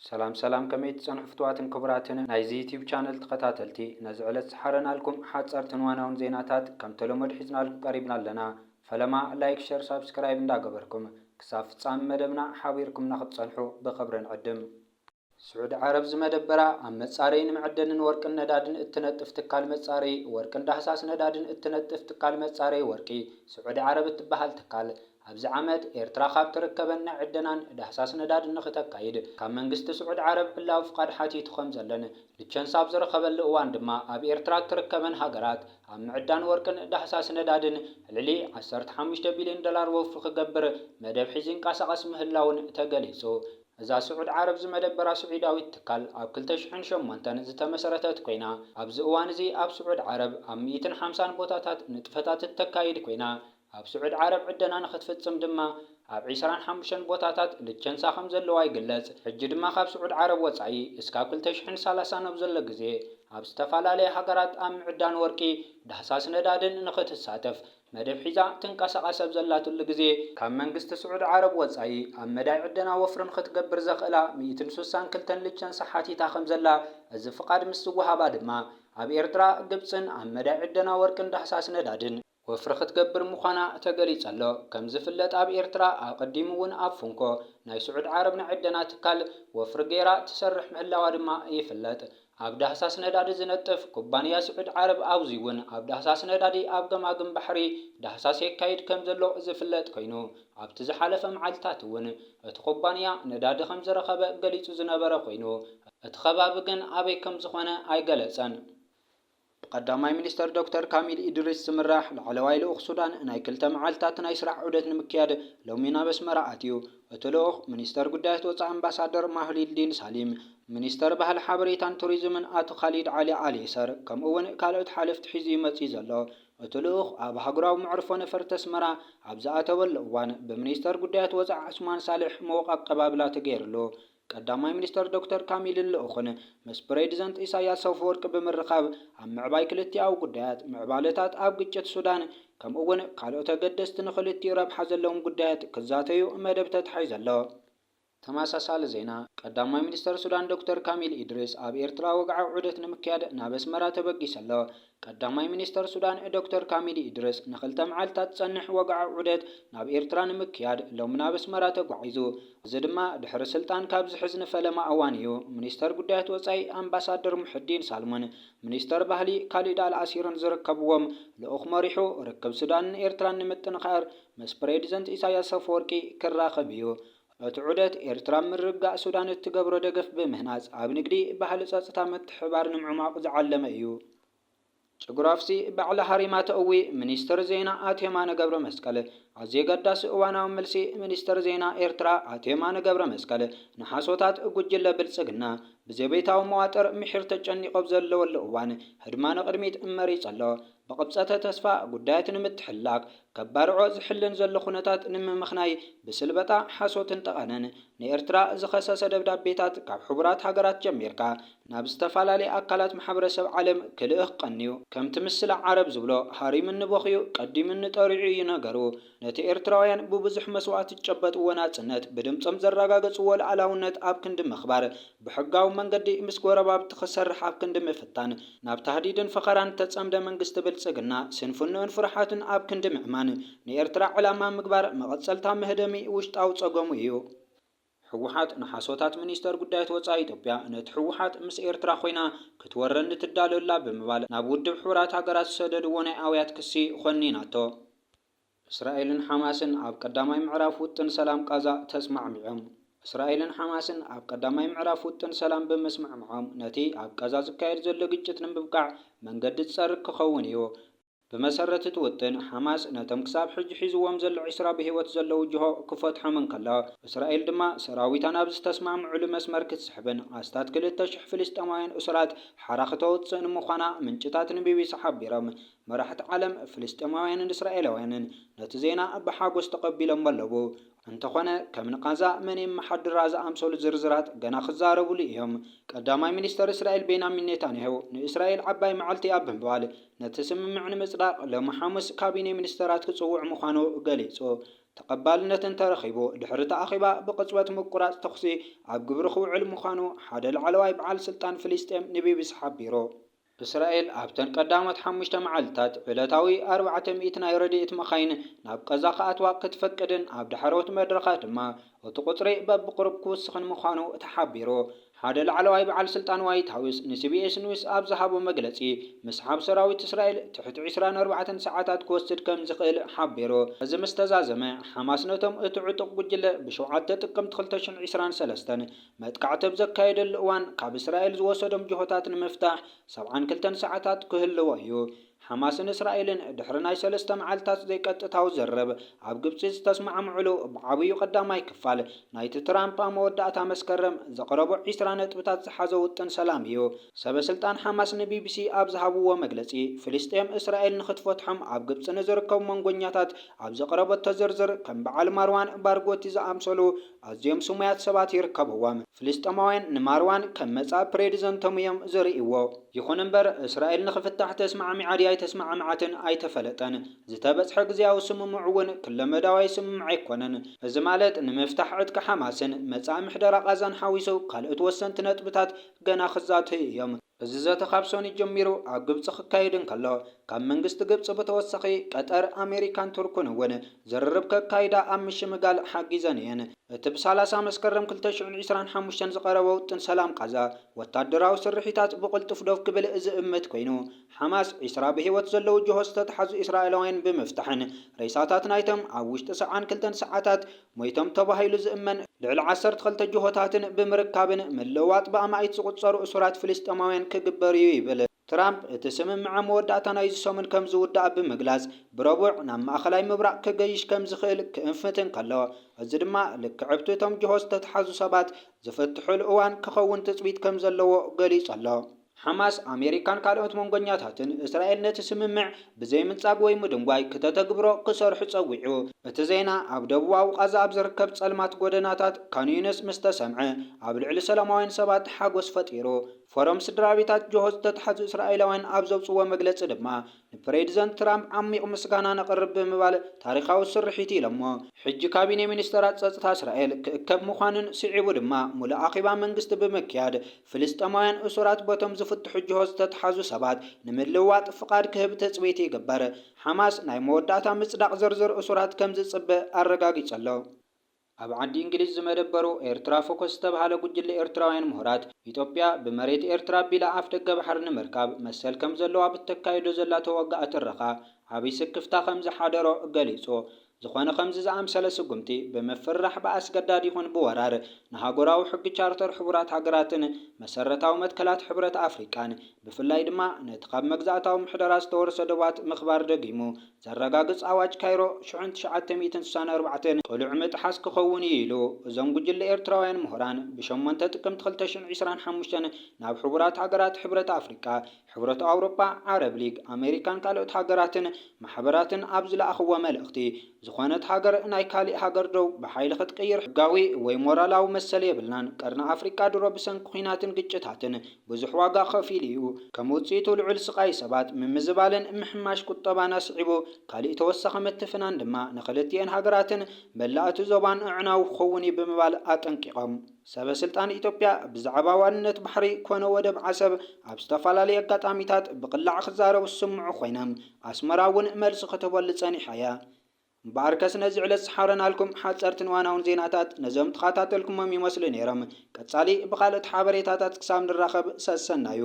ሰላም ሰላም፣ ከመይ ትጸንሑ ፍትዋትን ክቡራትን ናይዚ ዩቲዩብ ቻነል ተኸታተልቲ? ነዚ ዕለት ዝሓረናልኩም ሓጸርትን ዋናውን ዜናታት ከም ተለመዱ ሒዝናልኩም ቀሪብና ኣለና። ፈለማ ላይክ፣ ሸር፣ ሳብስክራይብ እንዳገበርኩም ክሳብ ፍጻም መደብና ሓቢርኩምና ክትጸንሑ ብኽብሪ ንዕድም። ስዑዲ ዓረብ ዝመደበራ ኣብ መጻረይን መዕደንን ወርቅን ነዳድን እትነጥፍ ትካል መጻረይ ወርቅን ዳህሳስ ነዳድን እትነጥፍ ትካል መጻረይ ወርቂ ስዑዲ ዓረብ እትበሃል ትካል ኣብዚ ዓመት ኤርትራ ካብ ትርከበን ናይ ዕደናን ዳህሳስ ነዳድን ንኽተካይድ ካብ መንግስቲ ስዑዲ ዓረብ ዕላዊ ፍቓድ ሓቲቱ ከም ዘለን ልቸንሳ ኣብ ዝረኸበሉ እዋን ድማ ኣብ ኤርትራ እትርከበን ሃገራት ኣብ ምዕዳን ወርቅን ዳህሳስ ነዳድን ልዕሊ ዓሰርተ ሓሙሽተ ቢልዮን ዶላር ወፍሪ ክገብር መደብ ሒዙ ይንቀሳቐስ ምህላውን ተገሊጹ። እዛ ስዑድ ዓረብ ዝመደበራ ስዑዳዊት ትካል ኣብ ክልተ ሽሕን ሸሞንተን ዝተመሰረተት ኮይና፣ ኣብዚ እዋን እዚ ኣብ ስዑድ ዓረብ ኣብ ሚእትን ሓምሳን ቦታታት ንጥፈታት እተካይድ ኮይና፣ ኣብ ስዑድ ዓረብ ዕደና ንኽትፍጽም ድማ ኣብ ዒስራን ሓሙሽተን ቦታታት ልቸንሳ ከም ዘለዋ ይግለጽ። ሕጂ ድማ ካብ ስዑድ ዓረብ ወጻኢ እስካብ ክልተ ሽሕን ሰላሳን ኣብ ዘሎ ግዜ ኣብ ዝተፈላለያ ሃገራት ኣብ ምዕዳን ወርቂ፣ ዳህሳስ ነዳድን ንኽትሳተፍ መደብ ሒዛ ትንቀሳቐስ ኣብ ዘላትሉ ግዜ፣ ካብ መንግስቲ ስዑዲ ዓረብ ወጻኢ ኣብ መዳይ ዕደና ወፍሪ ንኽትገብር ዘኽእላ ሚእትን ስሳን ክልተን ልቸንሳ ሓቲታ ከም ዘላ፣ እዚ ፍቓድ ምስ ዝወሃባ ድማ ኣብ ኤርትራ፣ ግብጽን ኣብ መዳይ ዕደና ወርቅን ዳህሳስ ነዳድን ወፍሪ ክትገብር ምዃና ተገሊጹ ኣሎ። ከም ዝፍለጥ ኣብ ኤርትራ ኣቐዲሙ እውን ኣብ ፍንኮ ናይ ስዑዲ ዓረብ ናይ ዕደና ትካል ወፍሪ ገይራ ትሰርሕ ምህላዋ ድማ ይፍለጥ። ኣብ ዳህሳስ ነዳዲ ዝነጥፍ ኩባንያ ስዑድ ዓረብ ኣብዚ እውን ኣብ ዳህሳስ ነዳዲ ኣብ ገማግም ባሕሪ ዳህሳስ የካይድ ከም ዘሎ ዝፍለጥ ኮይኑ፣ ኣብቲ ዝሓለፈ መዓልትታት እውን እቲ ኩባንያ ነዳዲ ከም ዝረኸበ ገሊጹ ዝነበረ ኮይኑ፣ እቲ ከባቢ ግን ኣበይ ከም ዝኾነ ኣይገለጸን። ብቀዳማይ ሚኒስተር ዶክተር ካሚል ኢድሪስ ዝምራሕ ላዕለዋይ ልኡኽ ሱዳን ናይ ክልተ መዓልታት ናይ ስራሕ ዑደት ንምክያድ ሎሚ ናብ ኣስመራ ኣትዩ። እቲ ልኡኽ ሚኒስተር ጉዳያት ወጻኢ ኣምባሳደር ማህሊልዲን ሳሊም፣ ሚኒስተር ባህሊ ሓበሬታን ቱሪዝምን ኣቶ ካሊድ ዓሊ ዓሊ ሰር፣ ከምኡ እውን ካልኦት ሓለፍቲ ሒዙ እዩ መጺኡ ዘሎ። እቲ ልኡኽ ኣብ ሃገራዊ መዕርፎ ነፈርቲ ኣስመራ ኣብ ዝኣተወሉ እዋን ብሚኒስተር ጉዳያት ወጻኢ ዑስማን ሳልሕ ምዉቕ ኣቀባብላ ተገይርሉ። ቀዳማይ ሚኒስተር ዶክተር ካሚልን ልኡኹን ምስ ፕሬዚደንት ኢሳያስ ኣፈወርቂ ብምርኻብ ኣብ ምዕባይ ክልቲኣዊ ጉዳያት፣ ምዕባለታት ኣብ ግጭት ሱዳን፣ ከምኡ እውን ካልኦት ኣገደስቲ ንክልቲኡ ረብሓ ዘለዎም ጉዳያት ክዛተዩ መደብ ተታሒዙ ኣሎ። ተመሳሳሊ ዜና፣ ቀዳማይ ሚኒስተር ሱዳን ዶክተር ካሚል ኢድሪስ ኣብ ኤርትራ ወግዓዊ ዑደት ንምክያድ ናብ ኣስመራ ተበጊሱ ኣሎ። ቀዳማይ ሚኒስተር ሱዳን ዶክተር ካሚል ኢድሪስ ንክልተ መዓልታት ዝጸንሕ ወግዓዊ ዑደት ናብ ኤርትራ ንምክያድ ሎሚ ናብ ኣስመራ ተጓዒዙ። እዚ ድማ ድሕሪ ስልጣን ካብ ዝሕዝ ንፈለማ እዋን እዩ። ሚኒስተር ጉዳያት ወጻኢ ኣምባሳደር ሙሕዲን ሳልሙን፣ ሚኒስተር ባህሊ ካሊድ ኣልኣሲርን ዝርከብዎም ልኡኽ መሪሑ ርክብ ሱዳንን ኤርትራን ንምጥንኻር ምስ ፕሬዚደንት ኢሳያስ ኣፈወርቂ ክራኸብ እዩ። እቲ ዑደት ኤርትራ ምርግጋእ ሱዳን እትገብሮ ደገፍ ብምህናጽ ኣብ ንግዲ፣ ባህሊ፣ ጸጥታ፣ ምትሕብባር ንምዕሟቕ ዝዓለመ እዩ። ጭጉራፍሲ ባዕላ ሃሪማ ተእዊ፣ ሚኒስትር ዜና ኣቶ የማነ ገብረመስቀል። ኣዝዩ ኣገዳሲ እዋናዊ መልሲ፣ ሚኒስትር ዜና ኤርትራ ኣቶ የማነ ገብረመስቀል ንሓሶታት ጉጅለ ብልጽግና ብዘቤታዊ መዋጥር ምሒር ተጨኒቑ ኣብ ዘለወሉ እዋን ህድማ ንቕድሚት መሪጹ ኣሎ። ብቕብጸተ ተስፋ ጉዳያት ንምትሕልላክ ከባርዖ ዝሕልን ዘሎ ኩነታት ንምምኽናይ ብስልበጣ ሓሶትን ጠቐነን ንኤርትራ ዝኸሰሰ ደብዳቤታት ካብ ሕቡራት ሃገራት ጀሚርካ ናብ ዝተፈላለየ ኣካላት ማሕበረሰብ ዓለም ክልእኽ ቀንዩ። ከምቲ ምስላ ዓረብ ዝብሎ ሃሪምኒ በኽዩ ቀዲምኒ ጠሪዑ እዩ ነገሩ። ነቲ ኤርትራውያን ብብዙሕ መስዋእቲ ዝጨበጥዎ ናጽነት ብድምጾም ዘረጋገጽዎ ልኣላውነት ኣብ ክንዲ ምኽባር ብሕጋዊ መንገዲ ምስ ጎረባብቲ ክሰርሕ ኣብ ክንዲ ምፍታን ናብ ታህዲድን ፈኸራን ተጸምደ መንግስቲ ብልጽግና ስንፍንኡን ፍርሓቱን ኣብ ክንዲ ምእማን ንኤርትራ ዕላማ ምግባር መቐጸልታ መህደሚ ውሽጣዊ ጸገሙ እዩ። ህወሓት ንሓሶታት ሚኒስተር ጉዳያት ወጻኢ ኢትዮጵያ ነቲ ህወሓት ምስ ኤርትራ ኮይና ክትወረኒ ትዳሎ ኣላ ብምባል ናብ ውድብ ሕቡራት ሃገራት ዝሰደድዎ ናይ ኣውያት ክሲ ኾኒናቶ። እስራኤልን ሓማስን ኣብ ቀዳማይ ምዕራፍ ውጥን ሰላም ቃዛ ተስማዕሚዖም። እስራኤልን ሓማስን ኣብ ቀዳማይ ምዕራፍ ውጥን ሰላም ብምስማዕምዖም ነቲ ኣብ ቃዛ ዝካየድ ዘሎ ግጭት ንምብቃዕ መንገዲ ዝጸርግ ክኸውን እዩ። ብመሰረት እቲ ውጥን፣ ሓማስ ነቶም ክሳብ ሕጂ ሒዝዎም ዘሎ ዒስራ ብህይወት ዘለዉ ጅሆ ክፈትሖም እንከሎ፣ እስራኤል ድማ ሰራዊታ ናብ ዝተስማምዑሉ መስመር ክትስሕብን ኣስታት ክልተ ሽሕ ፍልስጤማውያን እሱራት ሓራ ክተውጽእን ምዃና ምንጭታት ንቢቢሲ ሓቢሮም። መራሕቲ ዓለም፣ ፍልስጤማውያንን እስራኤላውያንን ነቲ ዜና ብሓጎስ ተቐቢሎሞ ኣለዉ። እንተኾነ፣ ከም ንቓዛ መን የመሓድራ ዝኣምሰሉ ዝርዝራት ገና ክዛረቡሉ እዮም። ቀዳማይ ሚኒስተር እስራኤል ቤንያሚን ኔታንያሁ፣ ንእስራኤል ዓባይ መዓልቲ እያ ብምባል፣ ነቲ ስምምዕ ንምጽዳቕ ሎሚ ሓሙስ ካቢነ ሚኒስተራት ክጽውዕ ምዃኑ ገሊጹ። ተቐባልነት እንተረኺቡ፣ ድሕሪ እቲ ኣኼባ ብቕጽበት ምቁራጽ ተኹሲ ኣብ ግብሪ ክውዕል ምዃኑ ሓደ ላዕለዋይ በዓል ስልጣን ፍልስጤም ንቢቢሲ ሓቢሩ። እስራኤል ኣብተን ቀዳሞት ሓሙሽተ መዓልታት ዕለታዊ ኣርባዕተ ሚእቲ ናይ ረድኤት መኻይን ናብ ቀዛ ክኣትዋ ክትፈቅድን ኣብ ዳሕረዎት መድረኻት ድማ እቲ ቁጽሪ በብቁሩብ ክውስኽን ምዃኑ ተሓቢሩ። ሓደ ላዕለዋይ በዓል ስልጣን ዋይት ሃውስ ንሲቢኤስ ኒውስ ኣብ ዝሃቦ መግለጺ፣ ምስሓብ ሰራዊት እስራኤል ትሕቲ ዕስራን ኣርባዕተን ሰዓታት ክወስድ ከም ዝኽእል ሓቢሩ። እዚ ምስ ተዛዘመ፣ ሓማስ ነቶም እቲ ዕጡቕ ጉጅለ ብሸውዓተ ጥቅምቲ ክልተ ሽሕን ዕስራን ሰለስተን መጥቃዕቲ ኣብ ዘካየደሉ እዋን ካብ እስራኤል ዝወሰዶም ጅሆታት ንምፍታሕ ሰብዓን ክልተን ሰዓታት ክህልዎ እዩ። ሓማስን እስራኤልን ድሕሪ ናይ ሰለስተ መዓልታት ዘይቀጥታዊ ዝርርብ ኣብ ግብጺ ዝተስማዕምዕሉ ብዓብዩ ቀዳማይ ክፋል ናይቲ ትራምፕ ኣብ መወዳእታ መስከረም ዘቕረቦ ዕስራ ነጥብታት ዝሓዘ ውጥን ሰላም እዩ። ሰበ ስልጣን ሓማስ ንቢቢሲ ኣብ ዝሃብዎ መግለጺ፣ ፍልስጤም እስራኤል ንኽትፈትሖም ኣብ ግብጺ ንዝርከቡ መንጎኛታት ኣብ ዘቕረበቶ ዝርዝር ከም በዓል ማርዋን ባርጎቲ ዝኣምሰሉ ኣዝዮም ስሙያት ሰባት ይርከብዎም። ፍልስጤማውያን ንማርዋን ከም መጻኢ ፕሬዚደንቶም እዮም ዝርእይዎ። ይኹን እምበር፣ እስራኤል ንኽፍታሕ ተስማዕሚዓ ድያ ኣይተስማዕምዓትን ኣይተፈለጠን። ዝተበጽሐ ግዝያዊ ስምምዕ እውን ክለመዳዊ ስምምዕ ኣይኮነን። እዚ ማለት፣ ንምፍታሕ ዕጥቂ ሓማስን መጻኢ ምሕደራ ቃዛን ሓዊሱ ካልኦት ወሰንቲ ነጥብታት ገና ክዛተዩ እዮም። እዚ ዘተ ካብ ሰኑይ ጀሚሩ ኣብ ግብጺ ክካየድ እንከሎ፣ ካብ መንግስቲ ግብጺ ብተወሳኺ ቀጠር፣ ኣሜሪካን ቱርክን እውን ዝርርብ ከካይዳ ኣብ ምሽምጋል ሓጊዘን እየን። እቲ ብሰላሳ መስከረም ክልተ ሽሕን ዕስራን ሓሙሽተን ዝቐረበ ውጥን ሰላም ቃዛ፣ ወታደራዊ ስርሒታት ብቕልጡፍ ደው ክብል ዝእምት ኮይኑ፣ ሓማስ ዕስራ ብህይወት ዘለዉ ጅሆ ዝተታሕዙ እስራኤላውያን ብምፍታሕን ሬሳታት ናይቶም ኣብ ውሽጢ ሰብዓን ክልተን ሰዓታት ሞይቶም ተባሂሉ ዝእመን ልዕሊ ዓሰርተ ክልተ ጅሆታትን ብምርካብን ምልውዋጥ ብኣማኢት ዝቑጸሩ እሱራት ፍልስጤማውያን ክግበር እዩ ይብል። ትራምፕ እቲ ስምምዕ ኣብ መወዳእታ ናይዚ ሰሙን ከም ዝውዳእ ብምግላጽ፣ ብረቡዕ ናብ ማእከላይ ምብራቕ ክገይሽ ከም ዝኽእል ክእንፍት እንከሎ፣ እዚ ድማ ልክዕ ኣብቲ እቶም ጅሆ ዝተታሕዙ ሰባት ዝፍትሑሉ እዋን ክኸውን ትጽቢት ከም ዘለዎ ገሊጹ ኣሎ። ሓማስ፣ ኣሜሪካን ካልኦት መንጎኛታትን እስራኤል ነቲ ስምምዕ ብዘይምንጻግ ወይ ምድንጓይ ክተተግብሮ ክሰርሑ ጸዊዑ። እቲ ዜና ኣብ ደቡባዊ ቃዛ ኣብ ዝርከብ ጸልማት ጎደናታት ካን ዩኒስ ምስ ተሰምዐ፣ ኣብ ልዕሊ ሰላማውያን ሰባት ሓጎስ ፈጢሩ። ፎረም ስድራቤታት ጅሆ ዝተታሕዙ እስራኤላውያን ኣብ ዘውጽዎ መግለጺ ድማ፣ ንፕሬዚደንት ትራምፕ ዓሚቕ ምስጋና ነቕርብ ብምባል ታሪኻዊ ስርሒት ኢሎሞ። ሕጂ ካቢኔ ሚኒስተራት ጸጥታ እስራኤል ክእከብ ምዃኑን ስዒቡ ድማ ሙሉእ ኣኼባ መንግስቲ ብምክያድ ፍልስጤማውያን እሱራት በቶም ዝፍትሑ ጅሆ ዝተታሕዙ ሰባት ንምልውዋጥ ፍቓድ ክህብ ትጽቢት ይግበር። ሓማስ ናይ መወዳእታ ምጽዳቕ ዝርዝር እሱራት ከም ዝጽበ ኣረጋጊጹ ኣሎ። ኣብ ዓዲ እንግሊዝ ዝመደበሩ ኤርትራ ፎከስ ዝተባህለ ጉጅለ ኤርትራውያን ምሁራት፣ ኢትዮጵያ ብመሬት ኤርትራ ኣቢላ ኣፍደገ ባሕሪ ንምርካብ መሰል ከም ዘለዋ ብተካይዶ ዘላ ተዋጋኢ ትረኻ ዓብዪ ስክፍታ ከም ዝሓደሮ ገሊጹ። ዝኾነ ከምዚ ዝኣምሰለ ስጉምቲ ብምፍርራሕ ብኣስገዳድ ይኹን ብወራር ንሃገራዊ ሕጊ ቻርተር ሕቡራት ሃገራትን መሰረታዊ መትከላት ሕብረት ኣፍሪቃን ብፍላይ ድማ ነቲ ካብ መግዛእታዊ ምሕደራ ዝተወርሰ ዶባት ምኽባር ደጊሙ ዘረጋግጽ ኣዋጅ ካይሮ ሽሕን ትሽዓተ ሚእትን ስሳን ኣርባዕተን ቅሉዕ ምጥሓስ ክኸውን እዩ ኢሉ። እዞም ጉጅለ ኤርትራውያን ምሁራን ብሸሞንተ ጥቅምቲ ክልተ ሽሕን ዕስራን ሓሙሽተን ናብ ሕቡራት ሃገራት ሕብረት ኣፍሪቃ፣ ሕብረት ኣውሮጳ፣ ዓረብ ሊግ፣ ኣሜሪካን ካልኦት ሃገራትን ማሕበራትን ኣብ ዝለኣኽዎ መልእኽቲ፣ ዝኾነት ሃገር ናይ ካሊእ ሃገር ደው ብሓይሊ ክትቅይር ሕጋዊ ወይ ሞራላዊ መሰል የብልናን። ቀርኒ ኣፍሪቃ ድሮ ብሰንኪ ኲናትን ግጭታትን ብዙሕ ዋጋ ከፊሉ እዩ። ከም ውጽኢቱ ልዑል ስቓይ ሰባት፣ ምምዝባልን ምሕማሽ ቁጠባን ኣስዒቡ፣ ካሊእ ተወሳኺ ምትፍናን ድማ ንኽልቲኤን ሃገራትን መላእ እቲ ዞባን ኣዕናዊ ክኸውን እዩ ብምባል ኣጠንቂቖም። ሰበ ስልጣን ኢትዮጵያ ብዛዕባ ዋንነት ባሕሪ ኮነ ወደብ ዓሰብ ኣብ ዝተፈላለዩ ኣጋጣሚታት ብቕላዕ ክዛረቡ ዝስምዑ ኮይኖም፣ ኣስመራ እውን መልሲ ክትህበሉ ጸኒሓ እያ። እምበኣርከስ ነዚ ዕለት ዝሓረናልኩም ሓጸርትን ዋናውን ዜናታት ነዞም ተኸታተልኩሞም ይመስሉ ነይሮም። ቀጻሊ ብኻልኦት ሓበሬታታት ክሳብ ንራኸብ ሰሰናዩ።